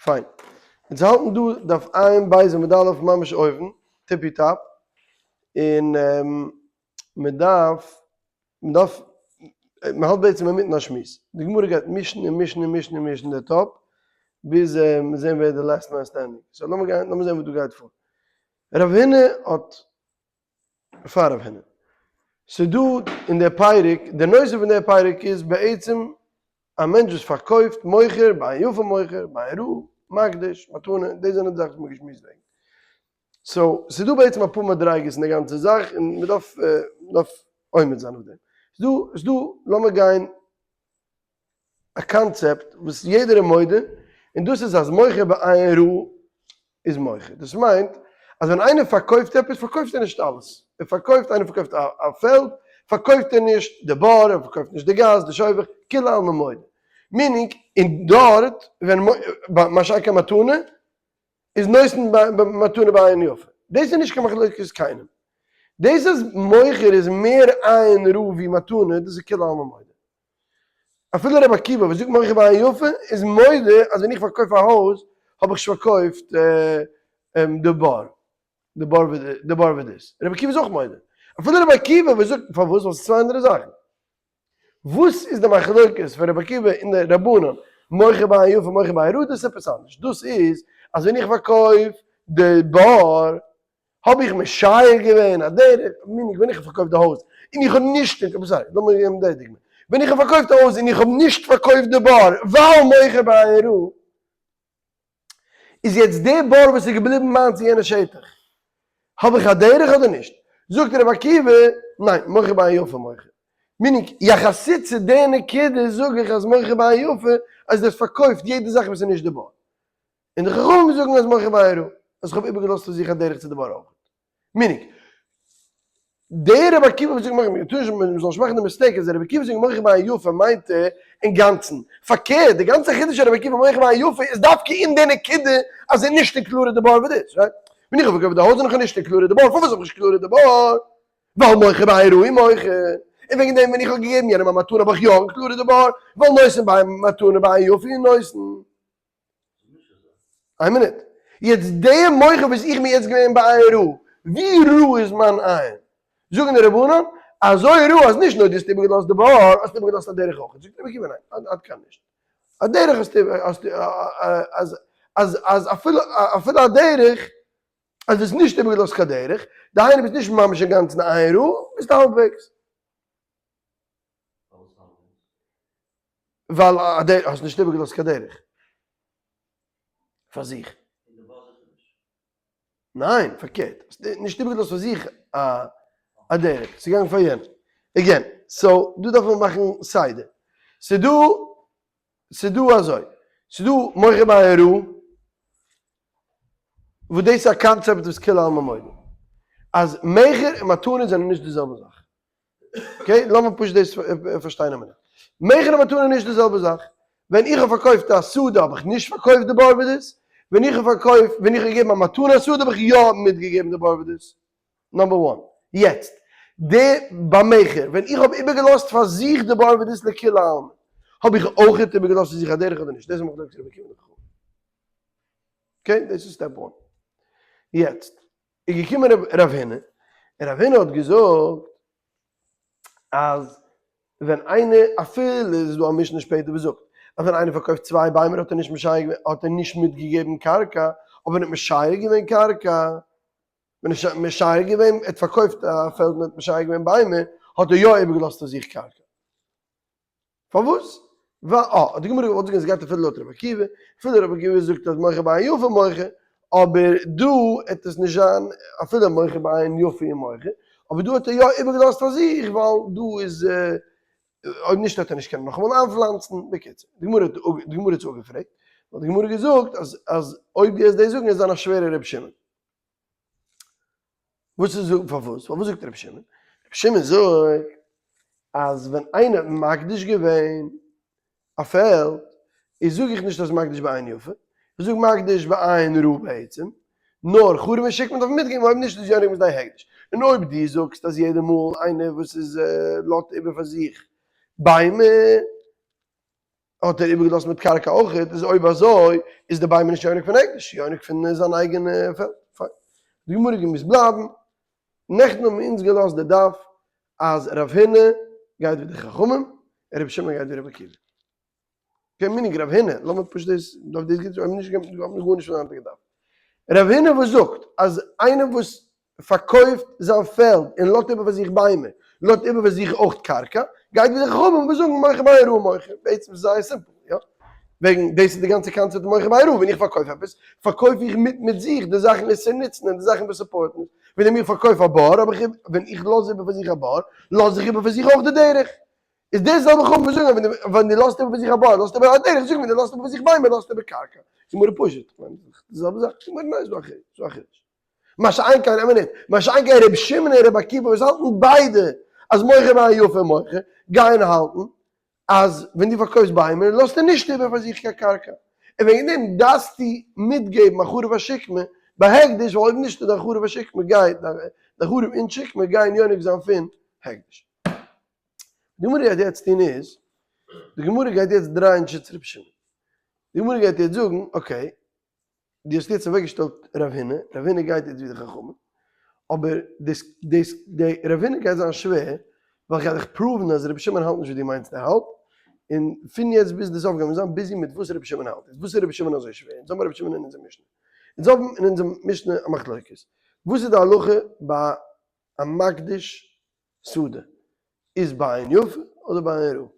פיין. אונז האלטן דא דף עין בית עמוד א' ממש אויבן, tippy top, און מען דארף, מען דארף, מען האלט בעצם אינמיטן א שמועס. די גמרא גייט מישן און מישן און מישן און מישן די טאפ, ביז מיר זעהן ווער די last man standing. So לאמיר גיין, לאמיר זעהן וואס דא גייט פאר. רב הונא האט, פאר רב הונא. ס'דא אין די פרק, די נושא פון די פרק איז בעצם א מענטש וואס פארקויפט, מוכר, בעין יפה מוכר, בעין רעה, מקדיש, מתנה, דאס זענען די זאכן וואס מ'האט געשמועסט וועגן. So, ס'איז דא בעצם אפאר מדריגות אין די גאנצע זאך, און מ'דארף, מ'דארף עומד זיין אויף דעם. ס'איז דא, ס'איז דא, לאמיר גיין א קאנצעפט וואס יעדער איז מודה, און דאס איז אז מוכר בעין רעה איז מוכר. דאס מיינט אז ווען איינער פארקויפט עפעס, פארקויפט ער נישט אלעס. ער פארקויפט, איינער פארקויפט א פעלד, פארקויפט ער נישט די בור, ער פארקויפט נישט די גאס, די שובך, כולי עלמא מודה. meaning, און דארט, ווען מה שאין כן מתנה, איז נותן מתנה בעין יפה. דאס איז נישט קיין מחלוקת קיינעם. דאס אז מוכר איז מער עין רעה ווי מתנה, דאס איז כולי עלמא מודה. אפילו רבי עקיבא וואס זאגט מוכר בעין יפה איז מודה אז ווען איך פארקויף א הויז האב איך נישט פארקויפט די בור, די בור די בור ודות. רבי עקיבא איז אויך מודה. אפילו רבי עקיבא וואס זאגט פארוואס ווייל ס'איז צוויי אנדערע זאכן. וואס איז די מחלוקת פון רבי עקיבא און די רבנן מוכר בעין יפה מוכר בעין רעה דאס איז עפעס אנדערש דאס איז אז ווען איך פארקויף די בור האב איך משייר געווען א דרך, meaning ווען איך האב פארקויפט די הויז און איך האב נישט, אקעי sorry, לאמיר געבן די דוגמא, ווען איך האב פארקויפט א הויז און איך האב נישט פארקויפט די בור ווייל מוכר בעין רעה, איז יעצט די בור וואס איז געבליבן מיינס אין יענע שטח, האב איך א דרך אדער נישט? זאגט רבי עקיבא, ניין, מוכר בעין יפה מוכר. meaning, יחסית צו די נקודה זאג איך אז מוכר בעין יפה אז דו האסט פארקויפט יעדע זאך וואס איז נישט די בור. און די חכמים זאגן אז מוכר בעין רעה, אז איך האב איבערגעלאזט פון זיך א דרך צו די בור אויך. meaning, דער רבי עקיבא וואס זאגט מוכר בעין יפה, מען זאל נישט מאכן די mistake אז דער רבי עקיבא זאגט מוכר בעין יפה מיינט ער אינגאנצן. פארקערט, די גאנצע חידוש פון רבי עקיבא מוכר בעין יפה איז דווקא אין די נקודה אז ער נישט included די בור וואס, right? ווען איך האב פארקויפט די הויז און איך האב נישט included די בור, פארוואס האב איך נישט included די בור? ווייל מוכר בעין רעה מוכר. און וועגן דעם ווען איך האב געגעבן יענעם א מתנה האב איך יא included די בור, ווייל נותן ביי מתנה בעין יפה איז נותן. איין מינוט. יעצט די מוכר וואס איך בין יעצט געווען בעין רעה, ווי רעה איז מיין עין? זאגן די רבנן, אזוי רעה אז נישט נאר דו האסט איבערגעלאזט די בור, האסט איבערגעלאזט א דרך אויך. זאגט רבי עקיבא ניין, עד כאן נישט. א דרך האסטו, האסטו, אז, אז, אז אפילו, אפילו א דרך, אז דו האסט נישט איבערגעלאזט קיין דרך, דהיינו ביסט נישט ממש אינגאנצן עין רעה, ביסט האלבוועגס. ווייל א דרך, האסט נישט איבערגעלאזט קיין דרך פאר זיך. ניין, פארקערט, האסט נישט איבערגעלאזט פאר זיך א דרך, ס'איז געגאנגען פאר יענעם. again, so דא דארף מען מאכן סדר. ס'דא, ס'דא אזוי, ס'דא מוכר בעין רעה, וואס דאס איז א קאנצעפט וואס כולי עלמא מודה, אז מכר און מתנה זענען נישט די זעלבע זאך. okay, לאמיר פשוט דאס פארשטיין א מינוט. מכר און מתנה איז נישט די זעלבע זאך. ווען איך האב פארקויפט א שדה האב איך נישט פארקויפט די בור ודות, ווען איך האב פארקויפט, ווען איך האב געגעבן א מתנה א שדה האב איך יא מיטגעגעבן די בור ודות. number one. יעצט, די ביי מכר, ווען איך האב איבערגעלאזט פאר זיך די בור ודות לכולי עלמא, האב איך אויכעט איבערגעלאזט פאר זיך א דרך אדער נישט? דאס איז מחלוקת רבי עקיבא און די חכמים. okay, דאס איז step one. יעצט, איז געקומען רב הונא, און רב הונא האט געזאגט אז ווען איינער, אפילו איז דא א משנה שפעטער וואס זאגט אז ווען איינער פארקויפט צוויי ביימער האט ער נישט משייר געווען, האט ער נישט מיטגעגעבן קרקע, אבער ווען ער האט משייר געווען קרקע, ווען ער האט משייר געווען, ער האט פארקויפט א פעלד און ער האט משייר געווען ביימער, האט ער יא איבערגעלאזט אויף זיך קרקע. פארוואס? ווייל אה, האט די גמרא געוואלט זאגן עס גייט אפילו לויט רבי עקיבא, אפילו רבי עקיבא זאגט אז מוכר בעין יפה מוכר, אבער דא עט עס נישט זיין אפילו מוכר בעין יפה און מוכר, אבער דא האט ער יא איבערגעלאזט פאר זיך ווייל דא איז אויב נישט וועט ער נישט קענען נאכאמאל איינפלאנצן, בקיצור, די גמרא האט די גמרא האט עס אפגעפרעגט, האט די גמרא געזאגט אז אז אויב דו וועסט דאס זאגן עט זיין א שווערע רבי שמעון. וואס איז פארוואס? פארוואס זאגט רבי שמעון? רבי שמעון זאגט אז ווען איינער האט מקדיש געווען א פעלד, איז זאג איך נישט אז מקדיש בעין יפה, איך זאג מקדיש בעין רעה בעצם, נאר חרוב און שוק מען דארף מיטגעבן אויב נישט איז יונק משדה הקדש. און אויב דו זאגסט אז יעדע מאל איינער וואס איז לאזט איבער פאר זיך ביימער. האט ער איבערגעלאזט מיט קרקע אויכעט, איז אויב אזוי איז די ביימער נישט יונק פון הקדש, יונק פון זיין אייגענע פעלד. פיין. די גמרא געמוזט בלייבן. נעכטן האבן אונז געלאזט די דף אז רב הונא גייט ווי די חכמים און רבי שמעון גייט ווי רבי עקיבא. okay, meaning רב הונא, לאמיר פשוט דאס, דארף דאס גוט, אויב נישט האט מען גארנישט פון די היינטיגע דף. רב הונא וואס זאגט אז איינער וואס פארקויפט זיין פעלד און לאזט איבער פאר זיך ביימער, לאזט איבער פאר זיך אויך קרקע, גייט ווי די חכמים וואס זאגן מוכר בעין רעה מוכר, בעצם איז זייער simple, יא? וועגן דאס איז די גאנצע קאנצעפט מוכר בעין רעה, ווען איך פארקויף עפעס, פארקויף איך מיט מיט זיך די זאכן עס צו נוצן און די זאכן וואס support ן עס, ווען איך פארקויף א בור, האב איך, ווען איך לאז איבער פאר זיך א בור, לאז איך איבער פאר זיך אויך די דרך. איז דאס זעלבע חכמים וואס זאגן אז ווען דו לאזט איבער פאר זיך א בור, לאזט איבער א דרך, זאגן ווען דו לאזט איבער פאר זיך ביימער, לאזט איבער קרקע. גמרא פשוט, די זעלבע זאך, גמרא ניין, ס'דא א חילוק, ס'דא א חידוש. מה שאין כן, א מינוט, מה שאין כן ר' שמעון און ר' עקיבא וואס האלטן ביידע אז מוכר בעין יפה מוכר, גייען האלטן אז ווען דו פארקויפסט ביימער לאזטו נישט איבער פאר זיך קיין קרקע, און וועגן דעם דארפסטו מיטגעבן א חרוב השקמה בהקדש, ווייל אויב נישט איז דיין חרוב השקמה גייט, דיין חרוב און שקמה גייען יונק זיין פון הקדש. די גמרא גייט יעצט טון איז, די גמרא גייט יעצט דרייען שיטת רבי שמעון, די גמרא גייט יעצט זאגן, okay, דו האסט יעצט אוועקגעשטעלט רב הונא, רב הונא גייט יעצט ווי די חכמים, אבער דאס דאס די רב הונא גייט זיין שווער, ווייל איך גיי דיך prove ן אז רבי שמעון האלט נישט ווי דו מיינסט ער האלט, און פון יעצט ביז די סוף גייען מיר זיין busy מיט וואס רבי שמעון האלט, איז וואס איז רבי שמעון אזוי שווער? אונז האבן רבי שמעון אין אונזער משנה, אונז האבן אין אונזער משנה א מחלוקת, וואס איז די הלכה ביי א מקדיש שדה, איז בעין יפה אדער בעין רעה?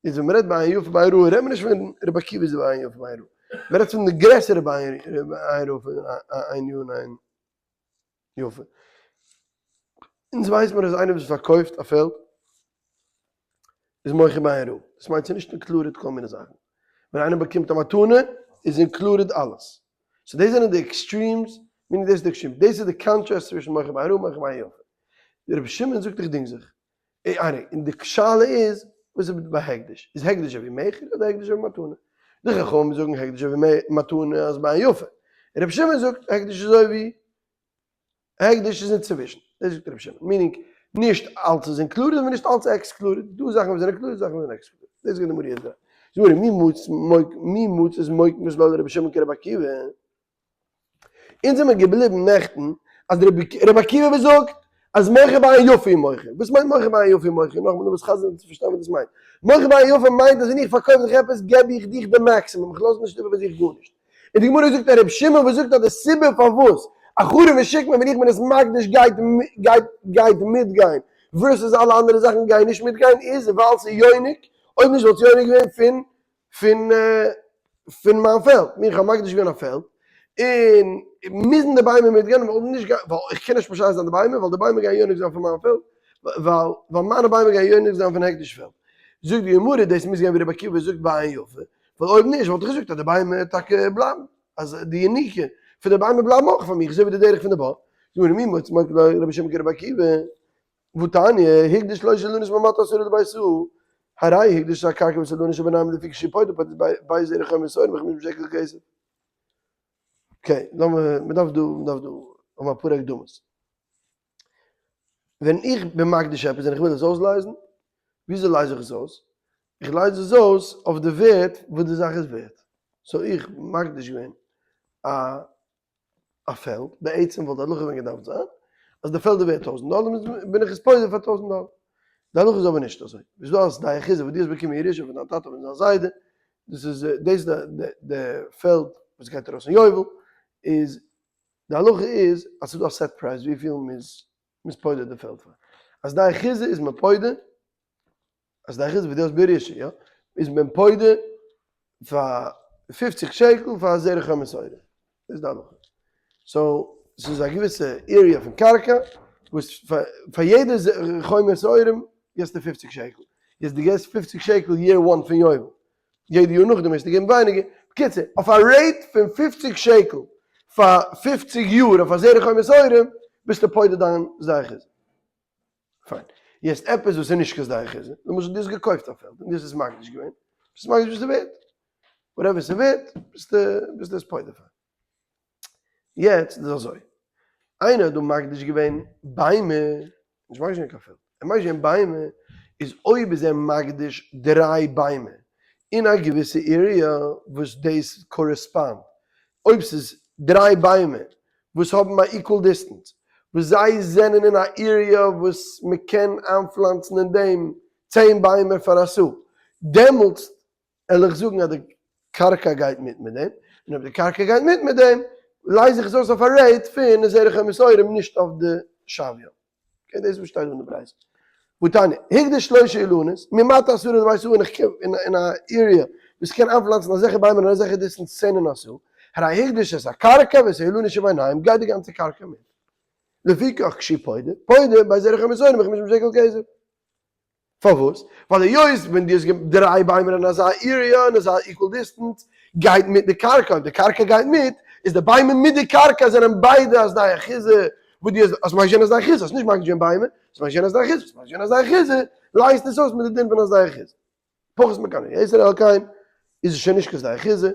איז ווען מ'רעדט בעין יפה בעין רעה רעדט מען נישט פון רבי עקיבא איז בעין יפה בעין רעה, מ'רעדט פון די גרעסערע בעין רעה פון עין יפה און עין יפה. אונז ווייסט מיר אז איינער וואס פארקויפט א פעלד איז מוכר בעין רעה, דאס מיינט ס'איז נישט included כל מיני זאכן, ווען איינער באקומט א מתנה איז included אלעס, so דאס זענען די extremes, meaning דאס איז די extreme, דאס איז די קאנטראסט צווישן מוכר בעין רעה און מוכר בעין יפה. רבי שמעון זאגט איך דינג זיך. און די שאלה איז, וואס איז ביי הקדש? איז הקדש אווי מכר אדער הקדש אווי מתנה? די חכמים זאגן הקדש אווי מתנה אז בעין יפה. רבי שמעון זאגט הקדש איז אזוי ווי הקדש איז אינצווישן. דאס זאגט רבי שמעון. meaning, נישט אלץ איז included און נישט אלץ excluded. דא זאכן וואס זענען included זאכן וואס זענען excluded. דאס זאגט די גמרא יעצט דא. זאגט די גמרא מי מצית מוקמת לה לרבי שמעון כרבי עקיבא. אונז זעמיר געבליבן נעכטן אז רבי עקיבא וואס זאגט אז מוכר בעין יפה הוא מוכר, וואס מיינט מוכר בעין יפה הוא מוכר? נאכאמאל דו מוזט חזר'ן צו פארשטיין וואס דאס מיינט. מוכר בעין יפה מיינט אז ווען איך פארקויף דיך עפעס געב איך דיך די maximum, איך לאז נישט איבער פאר זיך גארנישט. און די גמרא זאגט אז רבי שמעון וואס זאגט אז די סיבה פארוואס א חרוב ושקמה ווען איך בין עס מקדיש גייט גייט גייט מיטגיין versus אלע אנדערע זאכן גייען נישט מיטגיין איז ווייל ס'איז יונק, אויב נישט וואלט יונק געווען פון פון פון מיין פעלד, מיר איך האב מקדיש געווען א פעלד, און מוזן די ביימער מיטגיין, ווייל אויב נישט ווייל איך קען נישט משער זיין די ביימער, ווייל די ביימער גייען יונק זיין פון מיין פעלד, ווייל ווייל מיינע ביימער גייען יונק זיין פון הקדש פעלד. זאגט די גמרא, דאס מוז גיין ווי רבי עקיבא זאגט בעין יפה, ווייל אויב נישט וואלט איך געזאגט אז די ביימער טאקע בלייבן, אז די יניקה פון די ביימער בלייבן אויך פאר מיך, אזוי ווי די דרך פון די בור. זאגט די גמרא, מי מצית מוקמת לה לרבי שמעון כרבי עקיבא, והתניא, הקדיש שלושה אילנות ממטה עשרה לבית סאה, הרי הקדיש הקרקע ואת האילנות שביניהם לפי כשהוא פודה פודה ב' זרע חומר שעורים בחמישים שקל כסף. okay, לאמיר, מען דארף דא, מען דארף דא האבן אפאר הקדמות. ווען איך בין מקדיש עפעס און איך וויל עס אויסלייזן, וויאזוי לייז איך עס אויס? איך לייז עס אויס אויף די ווערט וואס די זאך איז ווערט. so איך מקדיש געווען א א פעלד, בעצם וואלט די הלכה ווען געדארפט זיין אז די פעלד איז ווערט טויזנט דאלער בין איך עס פודה פאר טויזנט דאלער, די הלכה איז אבער נישט אזוי, ביסט דא א שדה אחוזה וואס דו האסט באקומען ירושה פון דיין טאטע פון זיין זיידע, דאס איז דאס די פעלד וואס גייט ארויס אין יובל, איז די הלכה איז אז ס'איז דא א set price וויפיל מ'איז מ'איז פודה די פעלד פאר, א שדה אחוזה איז מען פודה אז די אחוזה וואס דו האסט בירושה יא, איז מען פודה פאר פופציג שקל פאר א זרע חומר שעורה, דאס איז די הלכה. so ס'איז א געוויסע area פון קרקע וואס פאר יעדע חומר שעורים געסטו פופציג שקל, יעצט דו געסט פופציג שקל year one פון יובל, יעדע יאר נאכדעם מוזטו געבן ווייניגער, בקיצור אויף א rate פון פופציג שקל פאר פופציג יאר אויף א זרע חומר שעורים ביסטו פודה דיין שדה אחוזה. פיין. יעצט עפעס וואס איז נישט קיין שדה אחוזה, למשל דו האסט געקויפט א פעלד און דו האסט עס מקדיש געווען, ביסט מקדיש וואס ס'איז ווערט, whatever ס'איז ווערט ביסטו ביסטו עס פודה פאר. יעצט איז אזוי, איינער האט דא מקדיש געווען ביימער, נישט מקדיש געווען קיין פעלד, ער האט מקדיש געווען ביימער, איז אויב איז ער מקדיש דריי ביימער. אין א געוויסע area וואס דאס correspond, אויב ס'איז דריי ביימער וואס האבן א equal distance, וואס זיי זענען אין א area וואס מ'קען איינפלאנצן אין דעם 10 ביימער פאר א סאה, דעמאלטס על איך זאגן אז די קרקע גייט מיט מיט דעם, און אויב די קרקע גייט מיט מיט דעם, לייז איך עס אויס אויף א rate פון זרע חמסורים נישט אויף די שוויון. okay, דאס איז וואס שטייט דא אין די ברייתא. והתניא, הקדיש שלושה אילנות, ממטה עשרה לבית סאה און איך קום אין א area וואס קען איינפלאנצן אזעלכע ביימער אין אזעלכע distance 10 אין א סאה, הרי הקדיש את הקרקע ואת האילנות שביניהם, גייט די גאנצע קרקע מיט. לפיכך כשהוא פודה, פודה ב' זרע חמסורים בחמישים שקל כסף. פארוואס? ווייל היות ווען דו האסט דריי ביימער אין אזא area אין אזא equal distance גייט מיט די קרקע, אויב די קרקע גייט מיט איז די ביימער מיט די קרקע זענען ביידע א שדה אחוזה, וואס דו האסט מקדיש געווען א שדה אחוזה, האסט נישט מקדיש געווען ביימער, האסט מקדיש געווען א שדה אחוזה, האסט מקדיש געווען א שדה אחוזה, לייזט עס אויס מיט די דין פון א שדה אחוזה. פחות מכאן ויתר על כן איז עס שוין נישט קיין שדה אחוזה,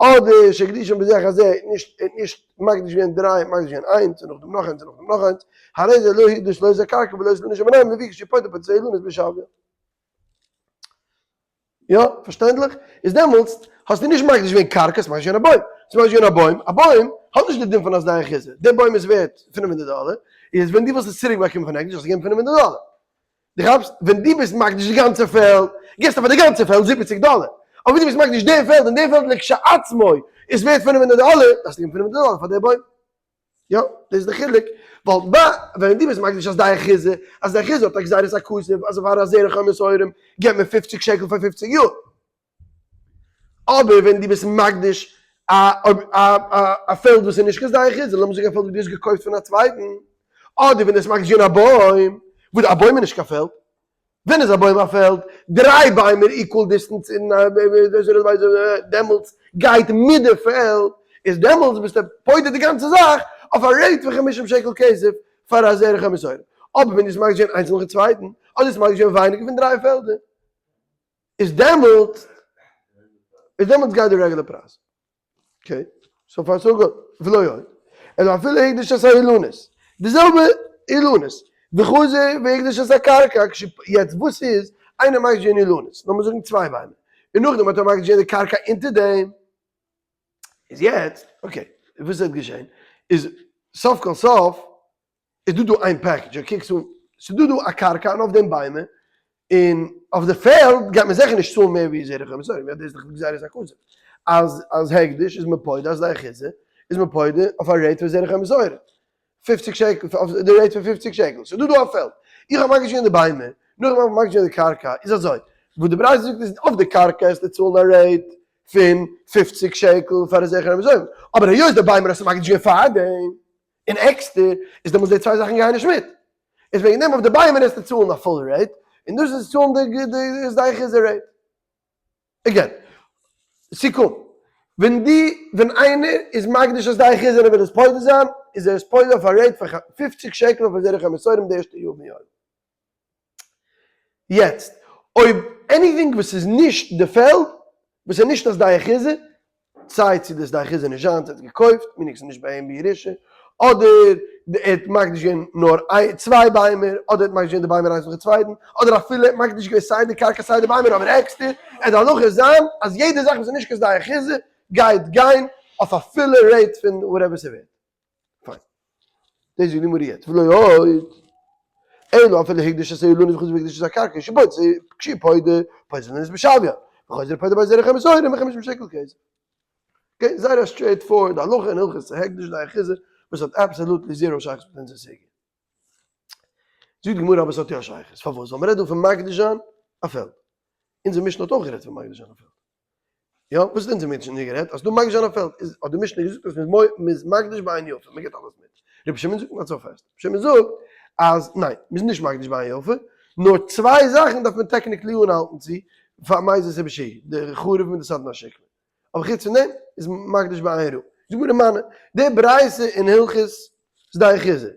אדער שהקדישם בזה אחר זה, נישט נישט מקדיש געווען דריי, מקדיש געווען איינס און נאכדעם נאך איינס און נאכדעם נאך איינס, הרי זה לא הקדיש לא את הקרקע ולא את האילנות שביניהם לפיכך כשהוא פודה פודה את האילנות בשוויין. יא, פארשטענדליך? איז דעמאלטס האסטו נישט מקדיש געווען קרקע, האסט מקדיש געווען א בוים. האסט מקדיש געווען א בוים, א בוים האט נישט די דין פון א שדה אחוזה, דער בוים איז ווערט 500 דאלער, איז ווען דו וואלסט עס צוריק באקומען פון הקדש האסטו געגעבן 500 דאלער. דו כאפסט? ווען דו ביסט מקדיש די גאנצע פעלד, גיבסטו פאר די גאנצע פעלד 70 דאלער. אבער ווען דו ביסט מקדיש די פעלד און די פעלד לכשעצמו איז ווערט 500 דאלער, דארפסטו געבן 500 דאלער פאר די בוים. יא, דאס איז די חילוק. ווייל ביי ווען דו ביסט מקדיש א שדה אחוזה, א שדה אחוזה האט א גזירת הכתוב אז פאר א זרע חמור שעורים געבט מען 50 שקל פאר 50 יאר. אבער ווען דו ביסט מקדיש א א פעלד וואס איז נישט קיין שדה אחוזה, לאמיר זאגן א פעלד וואס דו האסט געקויפט פון א צווייטן, אדער ווען דו ביסט מקדיש געווען א בוים, וואס א בוים איז נישט קיין פעלד, ווען איז א בוים א פעלד? דריי ביימער equal distance אין דעמאלטס גייט מיט די פעלד, איז דעמאלטס ביסטו פודה די גאנצע זאך אויף א rate פון חמישים שקל כסף פאר א זרע חמסורים. אבער ווען דו ביסט מקדיש געווען איינס נאכן צווייטן, אדער ביסט מקדיש געווען ווייניגער פון דריי פעלדער, איז דעמאלטס איז דעמאלטס גייט די רעגולער פרייז. okay, so far so good. ולא עוד, אלא אפילו הקדיש את האילנות, די זעלבע אילנות, וחזר והקדיש את הקרקע, יעצט וואס איז, איינער מקדיש געווען אילנות, לאמיר זאגן צוויי ביימער, און נאכדעם האט ער מקדיש געווען די קרקע אונטער דעם, איז יעצט, okay, וואס וועט געשען, איז סוף כל סוף, איז דא דא איין package, okay so ס'איז דא דא א קרקע און אויף דעם ביימער, און אויף די פעלד גייט מען זיכער נישט צאלן מער ווי זרע חמסורים, יא דאס איז דאך גזירת הכתוב, אז אז הקדש איז מען פודה אז די אחוזה איז מען פודה אויף א rate פון זרע חמסורים, 50 שקל, אויף די rate פון 50 שקל, ס'איז דא דא א פעלד, איך האב מקדיש געווען די ביימער, נאכדעם האב איך מקדיש געווען די קרקע, איז אזוי, וואס די ברייתא זאגט איז אויף די קרקע איז צו צאלן א rate פון 50 שקל פאר זרע חמסורים, אבער היות די ביימער האסטו מקדיש געווען פארדעם, און עקסטער איז דעמאלטס די צוויי זאכן גייען נישט מיט, איז וועגן דעם אויף די ביימער וועסטו צאלן א full rate, און דאס איז צאלן די די איז די אחוזה rate. again, סיכום, ווען די ווען איינער איז מקדיש אז די אחוזה און ער וויל עס פודה זיין, איז ער עס פודה אויף א rate פון 50 שקל אויף א זרע חמסורים די ערשטע יאר פון יובל. יעצט, אויב anything וואס איז נישט די פעלד, וואס איז נישט א שדה אחוזה, סיי צו די שדה אחוזה איז נישט זיינס, ער האט געקויפט, meaning ס'איז נישט ביי אים בירושה, אדער ער האט מקדיש געווען נאר צוויי ביימער, אדער ער האט מקדיש געווען די ביימער איינס נאכן צווייטן, אדער אפילו ער האט מקדיש געווען סיי די קרקע סיי די ביימער אבער עקסטער, עט די הלכה זיין אז יעדע זאך וואס איז נישט קיין שדה אחוזה גייט גיין אויף א פולע rate פון whatever ס'ווערט. פיין. דאס איז די גמרא יעצט. ולא עוד, אלא אפילו הקדיש את האילנות וחזר והקדיש את הקרקע, כשהוא פודה, פודה את האילנות בשוויין, וחוזר ופודה ב' זרע חמסורים בחמישים שקל כסף. okay, זייער א straightforward הלכה אין הלכות הקדש שדה אחוזה, וואס האט absolutely zero שייכות מיט אונזער סוגיא. זאגט די גמרא אבער עס האט יא שייכות. פארוואס? ווייל מ'רעדט דא פון מקדיש זיין א פעלד. אונזער משנה האט אויך גערעדט פון מקדיש זיין א פעלד. יא, וואס האט אונזער משנה גערעדט? אז דא מקדיש זיין א פעלד, איז האט די משנה געזאגט אז מ'איז מקדיש בעין יפה, מ'גיבט אלעס מיט. רבי שמעון זאגט not so fast. רבי שמעון זאגט אז ניין, מ'איז נישט מקדיש בעין יפה, נאר צוויי זאכן דארף מען technically אנהאלטן צו, פאר מאיזה סיבה שהיא, די חרוב מיט די סדין השקמה. אבער חוץ פון דעם איז מקדיש בעין רעה. זאגט גמרא מני, די ברייתא אין הלכות שדה אחוזה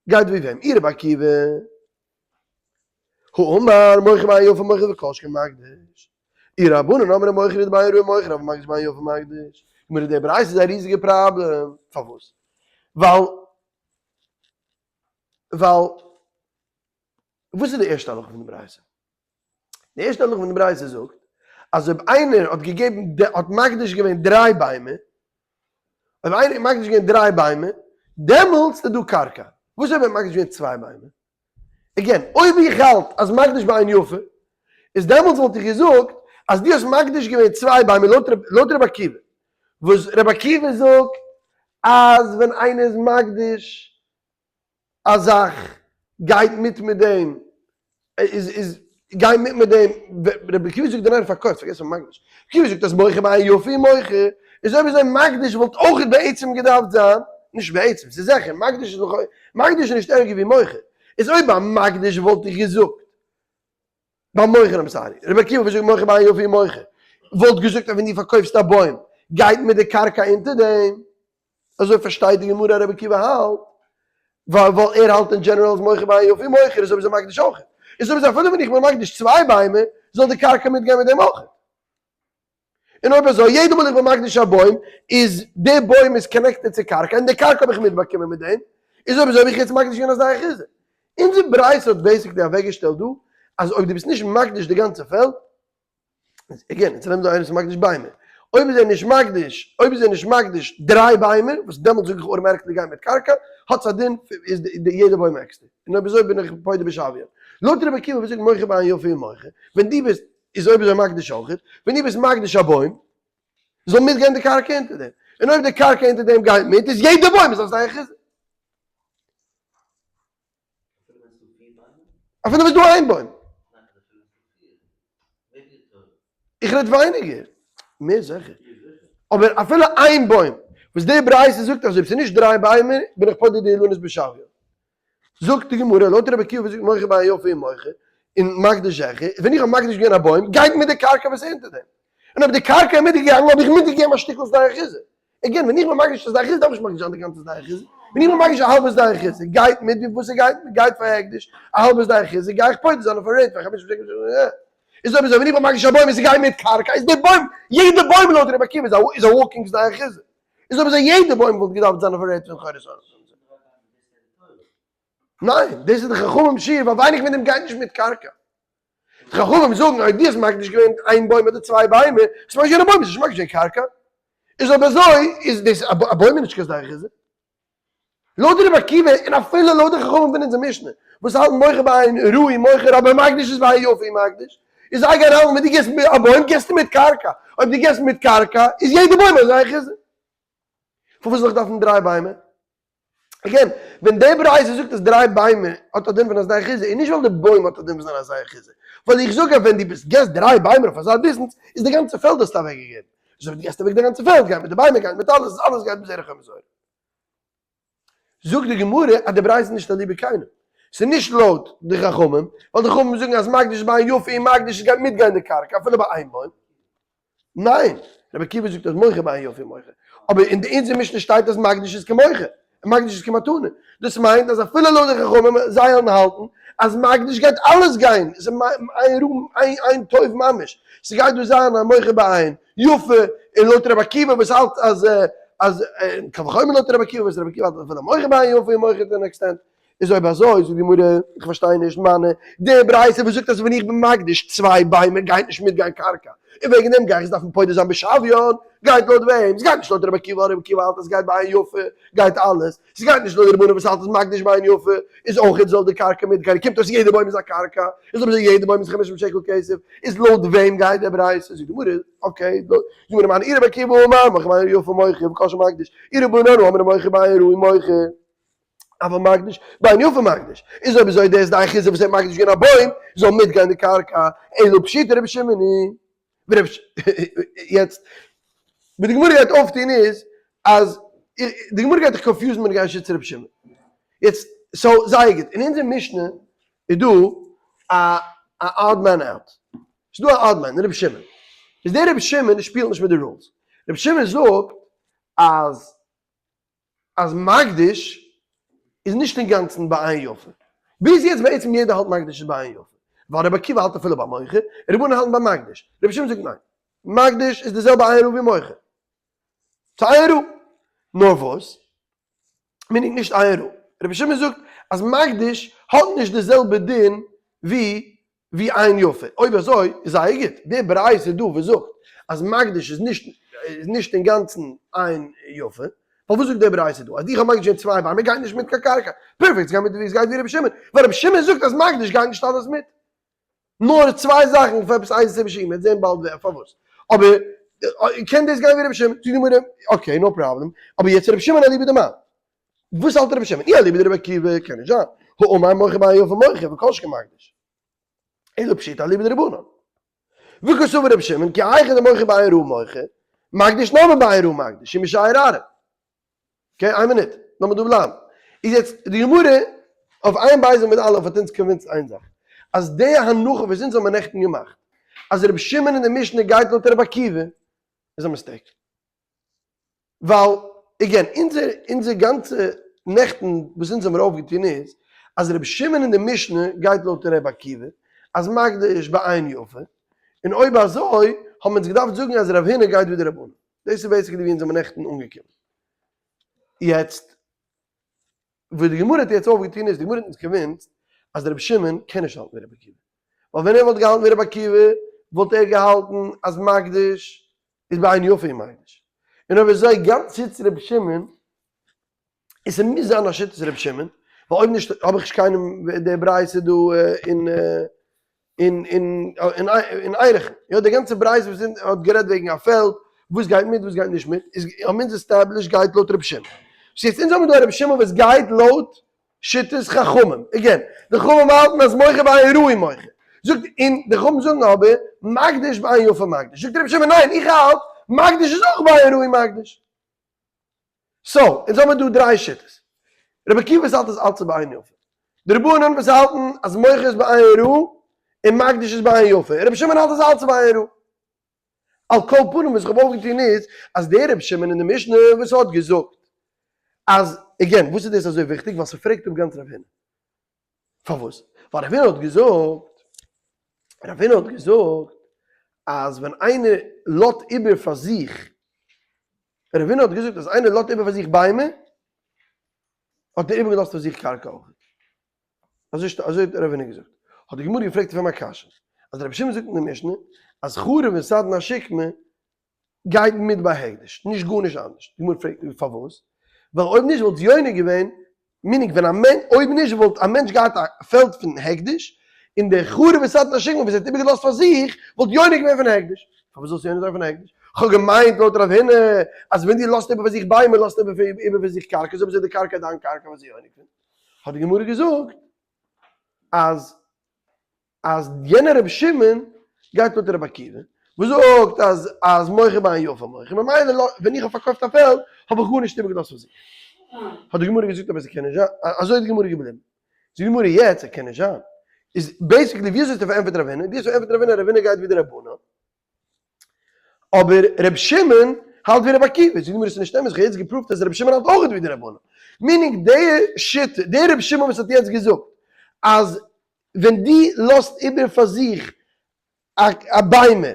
גייט ווי וועם? אי רבי עקיבא האמר מוכר בעין יפה מוכר וכל שכן מקדיש. אי רבנן אמרי מוכר בעין רעה מוכר אבל מקדיש בעין יפה מקדיש. גמרא די ברייתא איז א ריזיגע פראבלעם. פארוואס? ווייל ווייל וואס איז די ערשטע הלכה פון די ברייתא? די ערשטע הלכה פון די ברייתא זאגט. אז אויב איינער האט געגעבן האט מקדיש געווען דריי ביימער, אויב איינער האט מקדיש געווען דריי ביימער, דעמאלטס איז דא קרקע. וואס אויב ער האט מקדיש געווען צוויי ביימער? Again, אויב איך האלט אז מקדיש בעין יפה, איז דעמאלטס וואלט איך געזאגט אז דו האסט מקדיש געווען צוויי ביימער לויט רבי עקיבא, וואס רבי עקיבא זאגט אז ווען איינער איז מקדיש א זאך גייט מיט מיט דעם, איז איז גייט מיט מיט דעם, רבי עקיבא זאגט דער איינער פארקויפט, פארגעס פון מקדיש, רבי עקיבא זאגט אז מוכר בעין יפה מוכר, איז אויב אזוי מקדיש וואלט אויך בעצם געדארפט זיין, נישט בעצם, ס'איז זיכער, מקדיש איז לכאו', מקדיש איז נישט ערגער ווי מוכר, איז אויב ביי מקדיש וואלט איך געזאגט, ביי מוכר I'm sorry, רבי עקיבא וואס זאגט מוכר בעין יפה מוכר, וואלט געזאגט אז ווען דו פארקויפסט א בוים גייט מיט די קרקע אונטער דעם, אזוי פארשטייט די גמרא אז רבי עקיבא האלט, ווייל ווייל ער האלט אין general אז מוכר בעין יפה מוכר איז אויב אזוי מקדיש אויך, איז אויב אזוי אפילו ווען איך בין מקדיש צוויי ביימער זאל די קרקע מיטגיין מיט דעם אויך. און אויב אזוי יעדע מאל איך בין מקדיש א בוים איז די בוים איז connected צו קרקע און די קרקע האב איך מיטבאקומען מיט דעם, איז אויב אזוי האב איך יעצט מקדיש געווען א שדה אחוזה. אונזער ברייתא האט basically אוועקגעשטעלט דא אז אויב דו ביסט נישט מקדיש די גאנצע פעלד, again, אונז רעדן דא איינער וואס איז מקדיש ביימער, אויב איז ער נישט מקדיש, אויב איז ער נישט מקדיש דריי ביימער, וואס דעמאלטס זאג איך automatically גיי מיט קרקע, האט עס א דין איז יעדע בוים עקסטער, און אויב אזוי בין איך פודה בשוויין. לויט רבי עקיבא וואס זאגט מוכר בעין יפה מוכר, ווען דו ביסט איז אויב אזוי מקדיש אויכעט, ווען דו ביסט מקדיש א בוים, זאל מיטגיין די קרקע אונטער דעם, און אויב די קרקע אונטער דעם גייט מיט, איז יעדע בוים איז אויף זייער חשבון. אפילו ווען ס'איז דא איין בוים. איך רעד ווייניגער. מער זיכער. אבער אפילו איין בוים, וואס די ברייתא זאגט אז אויב ס'איז נישט דריי ביימער, בין איך פודה די אילנות בשוויו. זאגט די גמרא, לויט רבי עקיבא וואס זאגט מוכר בעין יפה מוכר, און מקדיש זכר, ווען איך האב מקדיש געווען א בוים, גייט מיט די קרקע וואס איז אונטער דעם. און אויב די קרקע איז מיטגעגאנגען האב איך מיטגעגעבן א שטיקל שדה אחוזה. Again, ווען איך בין מקדיש א שדה אחוזה דארף איך נישט מקדיש זיין די גאנצע שדה אחוזה. ווען איך בין מקדיש א האלבע שדה אחוזה, גייט מיט ווי וואס ס'גייט, גייט פאר הקדש, א האלבע שדה אחוזה, גיי איך פודה זיין אויף א rate פון חמשים שקל. איז אויב אזוי ווען איך בין מקדיש א בוים און ס'גייט מיט קרקע, איז די בוים, יעדע בוים לויט רבי עקיבא איז א walking שדה אחוזה. איז אויב אזוי יעדע בוים וואלט געדארפט זיין אויף א rate פון חורש און ניין, דאס איז די חכמים שיעור ווייל ווייניג מיט דעם גייט נישט מיט קרקע. די חכמים זאגן אויב דו האסט מקדיש געווען איין בוים אדער צוויי ביימער, האסט מקדיש געווען א בוים, האסט נישט מקדיש געווען קרקע. איז אויב אזוי איז דאס א בוים איז נישט קיין שדה אחוזה. לויט רבי עקיבא און אפילו לויט די חכמים פון אונזער משנה וואס האלטן מוכר בעין ראיה מוכר אבער מקדיש איז בעין יפה מקדיש, איז זיי גייען האלטן ווען דו גיבסט א בוים גיבסטו מיט קרקע, אויב דו גיבסט מיט קרקע איז יעדע בוים א שדה אחוזה. פארוואס זאל איך דארפן דריי ביימער? Again, ווען די ברייתא זאגט אז דריי ביימער האט א דין פון א שדה אחוזה, איז נישט ווייל די בוים האט א דין פון זיין א שדה אחוזה, ווייל איך זאג אז ווען דו ביסט גיבסט דריי ביימער אויף אזא distance איז די גאנצע פעלד האסטו אוועקגעגעבן, איז אויב דו גיבסט אוועק די גאנצע פעלד גייט מיט די ביימער גייט מיט אלעס, אלעס גייט בדרך המסורה. זאגט די גמרא אז די ברייתא איז נישט אליבא קיינעם, ס'איז נישט לויט די חכמים, ווייל די חכמים זאגן אז מקדיש בעין יפה און מקדיש גייט מיטגיין די קרקע אפילו ביי איין בוים. ניין, רבי עקיבא זאגט אז מוכר בעין יפה מוכר, אבער אין די אונזער משנה שטייט אז מקדיש איז כמוכר, און מקדיש איז כמתנה, דאס מיינט אז אפילו לויט די חכמים זיי וועלן האלטן אז מקדיש גייט אלעס גיין, עס איז איין רום איין טוב ממש, ס'גייט דא זיין א מוכר בעין יפה, און לויט רבי עקיבא וואס האלט אז אז קל וחומר לויט רבי עקיבא וואס רבי עקיבא האלט אז אפילו מוכר בעין יפה מוכר to an extent, איז אויב אזוי זאגט די גמרא, איך פארשטיי נישט מני, די ברייתא וואס זאגט אז ווען איך בין מקדיש צוויי ביימער גייט נישט מיטגיין קרקע, און וועגן דעם גיי איך עס דארפן פודה זיין בשוויון, גייט לויט וועם? ס'גייט נישט לויט רבי עקיבא, רבי עקיבא האלט אז ס'גייט בעין יפה גייט אלעס, ס'גייט נישט לויט די רבנן וואס האלט אז מקדיש בעין יפה איז אויך זאל די קרקע מיטגיין, קומט אויס יעדע בוים איז א קרקע, איז אויב אזוי יעדע בוים איז חמשים שקל כסף, איז לויט וועם גייט די ברייתא? זאגט די גמרא, okay, זאגט די גמרא מני אי רבי עקיבא אמר מוכר בעין יפה מוכר וכל שמקדיש, אי רבנן אמרי מוכר בעין ראיה מוכר. אבל מקדיש, בעין יפה מקדיש, איז אויב אזוי דאס די אחוזה וואס ער האט מקדיש געווען א בוים, זאל מיטגיין די קרקע, אלא פשיטא רבי שמעון היא. יעצט, וואס די גמרא גייט אויפטון איז, אז די גמרא גייט דיך confuse ן מיט גיין שיטת רבי שמעון. יעצט, so זייער גוט, אין אונזער משנה איז דא א א odd man out. ס'איז דא א odd man, רבי שמעון. איז דער רבי שמעון שפילט נישט מיט די rules. רבי שמעון זאגט אז אז מקדיש איז נישט אינגאנצן בעין יפה. ביז יעצט בעצם יעדער האלט מקדיש איז בעין יפה. ווייל רבי עקיבא האלט אפילו ביי מוכר, רבנן האלטן ביי מקדיש. רבי שמעון זאגט ניין. מקדיש איז די זעלבע עין רואה ווי מוכר. ס'איז עין רואה. נאר וואס? מיינט נישט עין רואה. רבי שמעון זאגט אז מקדיש האט נישט די זעלבע דין ווי. ווי עין יפה, אויב אזוי איז זייער גוט, די ברייתא דא וואס זאגט אז מקדיש איז נישט איז נישט אינגאנצן עין יפה, פארוואס זאגט די ברייתא דא אז איך האב מקדיש געווען צוויי ביימער גייט נישט מיט קיין קרקע, פערפעקט ס'גייט מיט ווי ס'גייט ווי רבי שמעון, ווייל רבי שמעון זאגט אז מקדיש גייט נישט אלעס מיט, נאר צוויי זאכן פאר עפעס איינס צווישן מ'וועט זען באלד פארוואס, אבער קען דאס גיין ווי רבי שמעון, זאגט די גמרא okay no problem, אבער יעצט רבי שמעון אליבא דמאן. וואס האלט רבי שמעון? אי אליבא דרבי עקיבא קען נישט זיין, האמר מוכר בעין יפה מוכר וכל שכן מקדיש. אלא פשיטא אליבא דרבנן. וקסבר רבי שמעון כי היכי דמוכר בעין רעה מוכר, מקדיש נמי בעין רעה מקדיש, ומשייר ארעא. okay, איין מינוט, לאמיר דא בלייבן. איז יעצט די גמרא אויף עיין בית עמוד א' האט אונז convinced איין זאך, אז די הנחה וואס אונז האבן נעכטן געמאכט, אז רבי שמעון אין די משנה גייט לויט רבי עקיבא, איז א mistake. ווייל again אונזער אונזער גאנצע נעכטן וואס אונז האמיר אויפגעטון איז אז רבי שמעון אין די משנה גייט לויט ר' עקיבא אז מקדיש בעין יפה, און אויב אזוי האבן אונז געדארפט זאגן אז רב הונא גייט ווי די רבנן. דאס איז basically ווי אונז זעמיר נעכטן אנגעקומען. יעצט וואס די גמרא האט יעצט אויפגעטון איז, די גמרא האט אונז convinced אז רבי שמעון קען נישט האלטן ווי רבי עקיבא, ווייל ווען ער וואלט געהאלטן ווי רבי עקיבא וואלט ער געהאלטן אז מקדיש איז בעין יפה און מקדיש, און אויב אזוי גאנץ שיטת רבי שמעון, און ס'מוז זיין א שיטת רבי שמעון, ווייל אויב נישט האב איך נישט קיינעם די ברייתא דא אין אין אין אין ערכין, יא די גאנצע ברייתא וואס אונז האט גערעדט וועגן א פעלד וואס גייט מיט וואס גייט נישט מיט איז האבן אונז established גייט לויט רבי שמעון, so יעצט אונז האבן דא א רבי שמעון וואס גייט לויט שיטת חכמים, again די חכמים האלטן אז מוכר בעין רעה מוכר, זאגט און די חכמים זאגן אבער מקדיש בעין יפה מקדיש, זאגט רבי שמעון ניין איך האלט מקדיש איז אויך בעין רעה מקדיש. so, אונז האמיר דא דריי שיטות. רבי עקיבא וואס האלט אז אלץ איז בעין יפה. די רבנן וואס האלטן אז מוכר איז בעין רעה און מקדיש איז בעין יפה. רבי שמעון האלט אז אלץ איז בעין רעה. על כל פנים וואס איך האב אויפגעטון איז אז דער רבי שמעון אין די משנה וואס האט געזאגט אז, again, וואס איז דאס אזוי וויכטיג? ווייל ס'פרעגט אפ גאנץ רב הונא. פארוואס? ווייל רב הונא האט געזאגט, רב הונא האט געזאגט אז ווען איינער לאזט איבער פאר זיך, רב הונא האט געזאגט אז איינער לאזט איבער פאר זיך ביימער, האט ער איבערגעלאזט פאר זיך קרקע אויך. אזוי אזוי האט רב הונא געזאגט. האט די גמרא געפרעגט אויף אים א קשיא, אז רבי שמעון זאגט אין די משנה אז חרוב און סדין השקמה גייט מיט ביי הקדש, נישט גארנישט אנדערש. די גמרא פרעגט פארוואס? ווייל אויב נישט וואלט יונק געווען, meaning ווען א מענטש, אויב נישט וואלט א מענטש געהאט א פעלד פון הקדש, און דער חרוב וסדין השקמה וואס ער האט איבערגעלאזט פאר זיך, וואלט יונק געווען פון הקדש. פארוואס זאלסטו יונק זיין פון הקדש? כ'האב געמיינט לויט רב הונא אז ווען דו לאזט איבער פאר זיך ביימער לאזטו איבער פאר זיך קרקע, איז אויב אזוי די קרקע איז דיין קרקע וואס איז יונק פון? האט די גמרא געזאגט אז אז יענער רבי שמעון גייט לויט רבי עקיבא וואס זאגט אז אז מוכר בעין יפה מוכר ממילא ווען איך האב פארקויפט א פעלד האב איך גארנישט איבערגעלאזט פאר זיך. האט די גמרא געזאגט אבער ס'קען נישט זיין, אזוי איז די גמרא געבליבן. זאגט די גמרא יעצט ס'קען נישט זיין. איז basically ווי אזוי האסטו פארענטפערט רב הונא? ווי אזוי ענטפערט רב הונא? רב הונא גייט ווי די רבנן. אבער רבי שמעון האלט ווי רבי עקיבא. זאגט די גמרא ס'איז נישט אמת, איך האב יעצט געפרואווט אז רבי שמעון האלט אויך ווי די רבנן. meaning די שיטה, דער רבי שמעון וואס האט יעצט געזאגט אז ווען דו לאזט איבער פאר זיך א ביימער,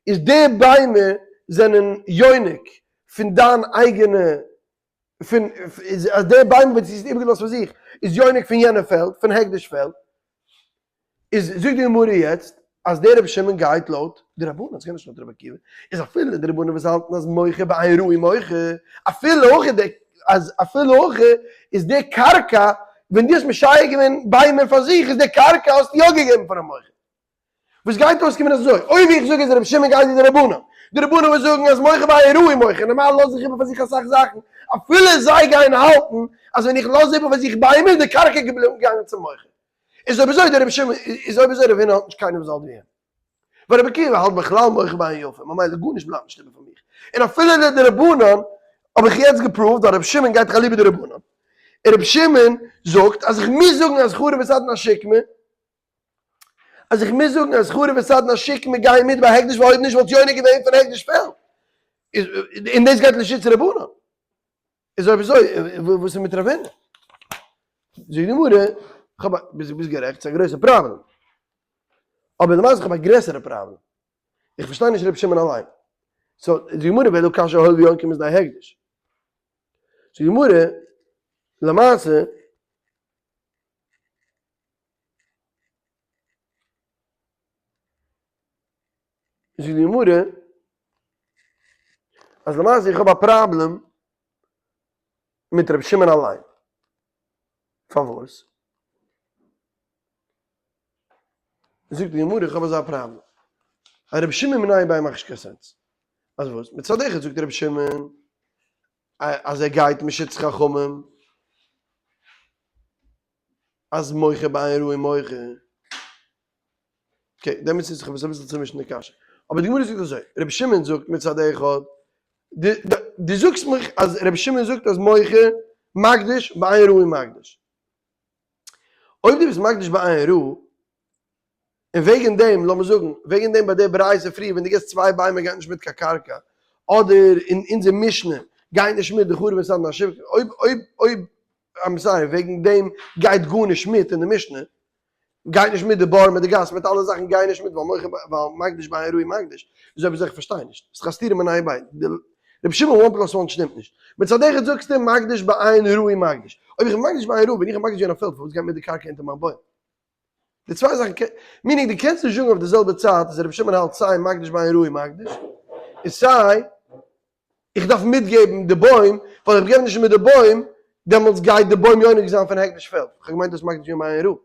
איז די ביימער זענען יונק פון דיין אייגענע, פון, אז די ביימער וואס דו האסט איבערגעלאזט פאר זיך איז יונק פון יענע פעלד, פון הקדש פעלד, איז זאגט די גמרא יעצט אז דער רבי שמעון גייט לויט די רבנן, ס'קען נישט לויט רבי עקיבא, איז אפילו די רבנן וואס האלטן אז מוכר בעין רעה מוכר, אפילו הכי די אז אפילו הכי איז די קרקע ווען דו האסט משייר געווען ביימער פאר זיך איז די קרקע האסטו יא געגעבן פארן מוכר. וואס גייט אויסקומען אזוי, אויב איך זאג אז רבי שמעון גייט ווי די רבנן, די רבנן וואס זאגן אז מוכר בעין רעה מוכר, נארמאל לאז איך איבער פאר זיך אסאך זאכן, אפילו זיי גייען האלטן אז ווען איך לאז איבער פאר זיך ביימער איז די קרקע געבליבן געגאנגען צום מוכר. איז אויב אזוי דער רבי שמעון איז אויב אזוי רב הונא האלט נישט קיינעם זאל ווי אים. ווייל רבי עקיבא האלט בכלל מוכר בעין יפה, ממילא גארנישט בלייבט נישט איבער פאר מיך. און אפילו די דרבנן האב איך יעצט געפראווט ווייל רבי שמעון גייט דאך אליבא דרבנן. און רבי שמעון זאגט אז איך מוז זאגן אז חרוב וסדין השקמה, אז איך מוז זאגן אז חרוב וסדין השקמה גייען מיט ביי הקדש ווייל אויב נישט וואלט יונק געווען פון הקדש פעלד. און דאס גייט לשיטת רבנן. איז אויב אזוי וואס איז מיט רב הונא? זאגט די גמרא, כ'האב א, ביסט ביסט גערעכט, ס'איז א גרויסע פראבלעם. אבער למעשה כ'האב א גרעסערע פראבלעם. איך פארשטיי נישט רבי שמעון אליין. so, די גמרא ואלא קשיא הואיל ויונקים משדה הקדש. זאגט די גמרא, למעשה. זאגט די גמרא אז למעשה איך האב א פראבלעם מיט רבי שמעון אליין. פארוואס? זאגט די גמרא איך האב אזא פראבלעם. אז רבי שמעון מיניה וביה מאכט נישט קיין sense. אז וואס? מצד אחד זאגט רבי שמעון אז ער גייט משיטת חכמים אז מוכר בעין רעה מוכר. okay, דעמאלטס איז איך האב עס אביסל צומישט די קשיא. אבער די גמרא זאגט אזוי, רבי שמעון זאגט מצד אחד, דו זאגסט מיך אז רבי שמעון זאגט אז מוכר מקדיש בעין רעה מקדיש. אויב דו ביסט מקדיש בעין רעה, און וועגן דעם, לאמיר זאגן, וועגן דעם ביי די ברייתא פריער ווען דו גיבסט צוויי ביימער גייט נישט מיט קיין קרקע, אדער אין אונזער משנה גייט נישט מיט די חרוב און סדין השבקה, אויב אויב אויב, I'm sorry, וועגן דעם גייט גארנישט מיט אין די משנה, גייט נישט מיט די בור מיט די גאס מיט אלע זאכן גייען נישט מיט ווייל מוכר ווייל מקדיש בעין רעה מקדיש איז אויב אזוי איך פארשטיי נישט איז דאך א סתירה מיניה וביה רבי שמעון one plus one שטימט נישט מצד אחד זאגסטו מקדיש בעין רעה מקדיש אויב איך בין מקדיש בעין רעה בין איך מקדיש געווען א פעלד פארוואס גייט מיר די קרקע אונטער מיין בוים די צוויי זאכן קען meaning דו קענסט נישט זאגן אויף די זעלבע צייט אז רבי שמעון האלט סיי מקדיש בעין רעה מקדיש און סיי איך דארף מיטגעבן די בוים, ווייל איך געב נישט מיט די בוים, דעמאלטס גייט די בוים יונק זיין פון הקדש פעלד. איך האב געמיינט דאס מקדיש געווען בעין רעה.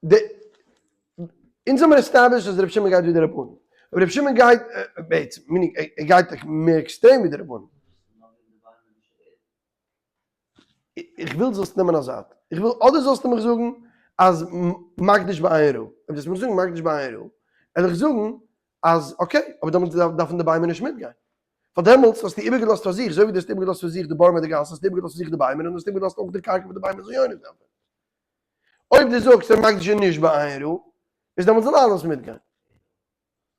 די, אונז האמיר established אז רבי שמעון גייט ווי די רבנן. אבער רבי שמעון גייט, בעצם, meaning ער גייט מער עקסטרעם ווי די רבנן. איך וויל זאלסט נעמען א זייט, איך וויל אדער זאלסטו מיך זאגן אז מקדיש בעין רעה, אויב דו וועסט מיך זאגן מקדיש בעין רעה, וועל איך זאגן אז okay, אבער דעמאלטס דארפן די ביימער נישט מיטגיין, ווייל דעמאלטס האסטו איבערגעלאזט פאר זיך, אזוי ווי דו האסט איבערגעלאזט פאר זיך די בור מיט די גאס, האסטו איבערגעלאזט פאר זיך די ביימער און האסט איבערגעלאזט אויך די קרקע וואס די ביימער זאלן יונק זיין פון. אויב דו זאגסט אז מקדיש איז נישט בעין רעה, איז דעמאלטס זאל אלעס מיטגיין.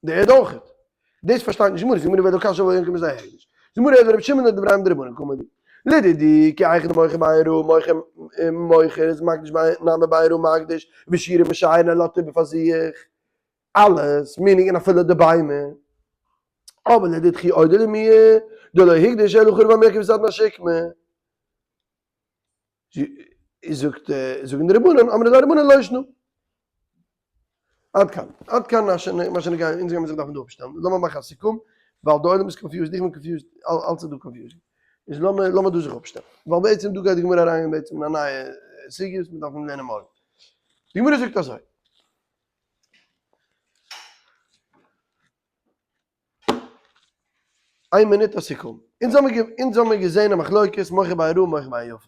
די ערד אויכעט. דאס פארשטייט נישט גמרא, זאגט גמרא ואלא קשיא והא יונקא משדה הקדש. זאגט גמרא אלא רבי שמעון לדבריהם דרבנן קאמר לי. לדידי כי היכי דמוכר בעין רעה מוכר מוכר איז מקדיש בעין נמי בעין רעה מקדיש ושיורי משייר ער לאזט איבער פאר זיך אלעס meaning און אפילו די ביימער. אבער לדידכי אודי למיהא דלא הקדיש אלא חרוב המרקב וסדין השקמה. זאגט זאגן די רבנן אמרי לה רבנן לא שנא. עד כאן, עד כאן מה שנוגע, אונז גיימיר זיך דארפן דא אפשטעלן, לאמיר מאכן א סיכום, ווייל די עולם איז confused, איך בין confused, אלץ איז דא confusion, איז לאמיר לאמיר דא זיך אפשטעלן, ווייל בעצם דא גייט די גמרא אריין בעצם אין א נייע סוגיא וואס מיר דארפן לערנען מארגן. די גמרא זאגט אזוי. איין מינוט א סיכום. אונז האמיר אונז האמיר געזען א מחלוקת מוכר בעין רעה מוכר בעין יפה.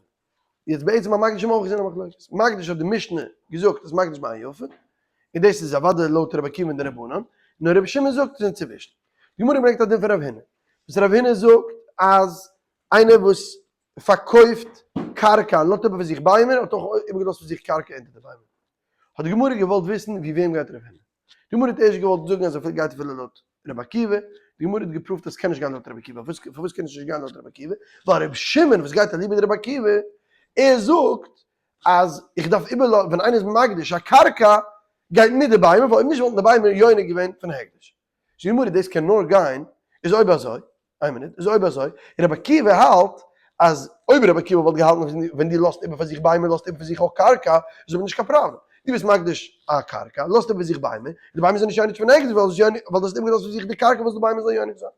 יעצט בעצם ביי מקדיש האבן מיר אויך געזען א מחלוקת. מקדיש האט די משנה געזאגט אז מקדיש בעין יפה. און דאס איז אוודאי לויט רבי עקיבא און די רבנן. נאר רבי שמעון זאגט עס איז צומישט. די גמרא ברענגט א דין פון רב הונא. וואס רב הונא זאגט אז איינער וואס פארקויפט קרקע און לאזט איבער פאר זיך ביימער האט אויך איבערגעלאזט פאר זיך קרקע אונטער די ביימער. האט די גמרא געוואלט וויסן ווי וועם גייט רב הונא. די גמרא האט ערשט געוואלט זאגן אז ער גייט אפילו לויט רבי עקיבא, די גמרא האט געפרואווט אז ס'קען נישט גיין לויט רבי עקיבא, פארוואס קען עס נישט גיין לויט רבי עקיבא? ווייל רבי שמעון וואס גייט אליבא דרבי עקיבא, ער זאגט אז איך דארף איבערלאזן, ווען איינער איז מקדיש א קרקע גייט מיט די ביימער, ווייל אויב נישט וואלטן די ביימער יונק געווען פון הקדש. זאגט די גמרא דאס קען נאר גיין איז אויב אזוי, איין מינוט, איז אויב אזוי, און רבי עקיבא האלט אז אויב רבי עקיבא וואלט געהאלטן ווען דו לאזט איבער פאר זיך ביימער לאזט איבער פאר זיך אויך קרקע, איז אבער נישט קיין פראבלעם. דו ביסט מקדיש א קרקע, לאזט איבער פאר זיך ביימער, און די ביימער זענען נישט יונק פון הקדש ווייל דו האסט איבערגעלאזט פאר זיך די קרקע וואס די ביימער זאלן יונק זיין.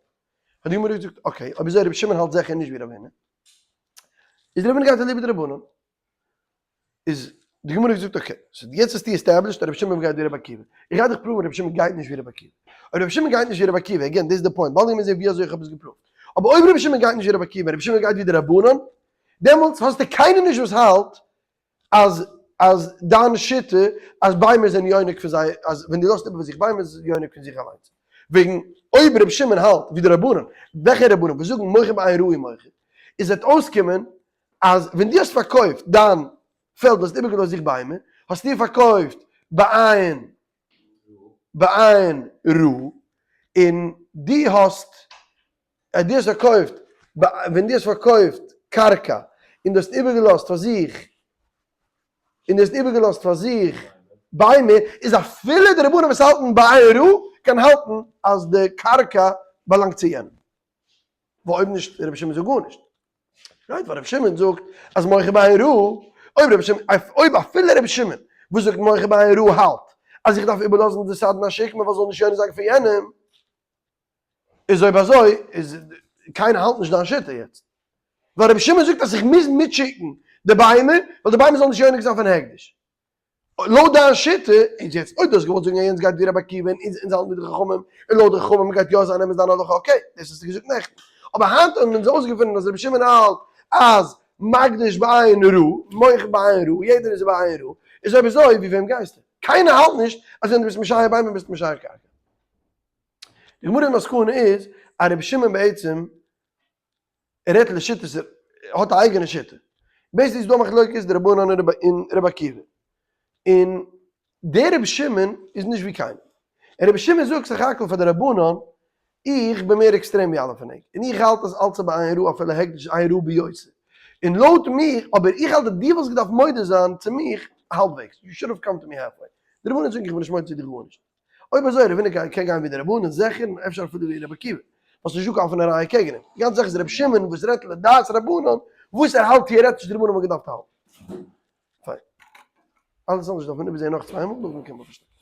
האט די גמרא געזאגט, okay, אויב אזוי רבי שמעון האלט זיכער נישט ווי רבי הונא. איז רבי הונא גייט אליבא דרבנן. איז די גמרא געזאגט okay, so יעצט האסטו established אז רבי שמעון גייט ווי רבי עקיבא, איך גיי דיך פראוון רבי שמעון גייט נישט ווי רבי עקיבא, אויב רבי שמעון גייט נישט ווי רבי עקיבא, again דאס איז די point, באלד גיימיר זעהן ווי אזוי איך האב עס געפראווט, אבער אויב רבי שמעון גייט נישט ווי רבי עקיבא, רבי שמעון גייט ווי די רבנן, דעמאלטס האסטו קיינער נישט וואס האלט אז אז דיין שיטה אז ביימער זענען יונק פון זיי, אז ווען דו לאזט איבער פאר זיך ביימער איז עס יונק פון זיך אליינס, וועגן אויב רבי שמעון האלט ווי די רבנן, וועלכע רבנן וואס זאגן מוכר בעין רעה מוכר, איז וועט אויסקומען אז ווען דו האסט פארקויפט דיין פעלד האסט איבערגעלאזט זיך ביימער, האסטו פארקויפט בעין בעין רעה, און דו האסט דו האסט פארקויפט ווען דו האסט פארקויפט קרקע און דו האסט איבערגעלאזט פאר זיך און דו האסט איבערגעלאזט פאר זיך ביימער, איז אפילו די רבנן וואס האלטן בעין רעה קען האלטן אז די קרקע באלאנגט צו יענעם. ווייל אויב נישט רבי שמעון זאגט גארנישט. right ווייל רבי שמעון זאגט אז מוכר בעין רעה. אויב רבי שמעון, אויב אפילו רבי שמעון וואס זאגט מוכר בעין רעה האלט אז איך דארף איבערלאזן די סדין א שקמה ווייל זאל נישט יונק זיין פון יענעם, איז אויב אזוי איז קיינער האלט נישט דיין שיטה יעצט. ווייל רבי שמעון זאגט אז איך מוז מיטשיקן די בהמה ווייל די בהמה זאל נישט יונק זיין פון הקדש. לויט דיין שיטה איז יעצט אויב דו האסט געוואלט זאגן אז יענץ גייט ווי רבי עקיבא און אונז האלטן ווי די חכמים און לויט די חכמים גייט יא זיין אמת דיין הלכה okay דאס האסטו געזאגט נעכטן אבער היינט האבן אונז אויסגעפונען אז רבי שמעון האלט אז מקדיש בעין רעה מוכר בעין רעה יעדער איז בעין רעה איז אויב אזוי ווי וועם גייסטו? קיינער האלט נישט אז ווען דו ביסט משייר בהמה ביסטו משייר קרקע. די גמרא'ס מסקנא איז אז רבי שמעון בעצם ער רעדט לשיטת ער האט א אייגענע שיטה. basically איז דא א מחלוקת די רבנן און רבי עקיבא. און דער רבי שמעון איז נישט ווי קיינער. און רבי שמעון זאגט סך הכל פאר די רבנן, איך בין מער עקסטרעם ווי אלע פון ענק, און איך האלט אז אלץ איז בעין רעה אפילו הקדש עין רעה ביותר. און לויט מיך, אבער איך האלט אז דו וואלסט געדארפט מודה זיין צו מיך האלבוועגס, you should have come to me halfway. די רבנן זאגן איך בין נישט מודה צו דיר גארנישט. אויב אזוי ר' הונא קען גיין ווי די רבנן זיכער און אפשר אפילו ווי רבי עקיבא, ווייל ס'נישט דא קיין אפענע ראיה קעגן אים. די גאנצע זאך איז רבי שמעון וואס רעדט לדעת רבנן וואס ער האלט טעארעטיש די רבנן וואלט געדארפט האלטן. פיין. אלעס אנדערש דארף מען איבערזעהן נאך צוויי מאל נאכדעם קען מען פארשטיין.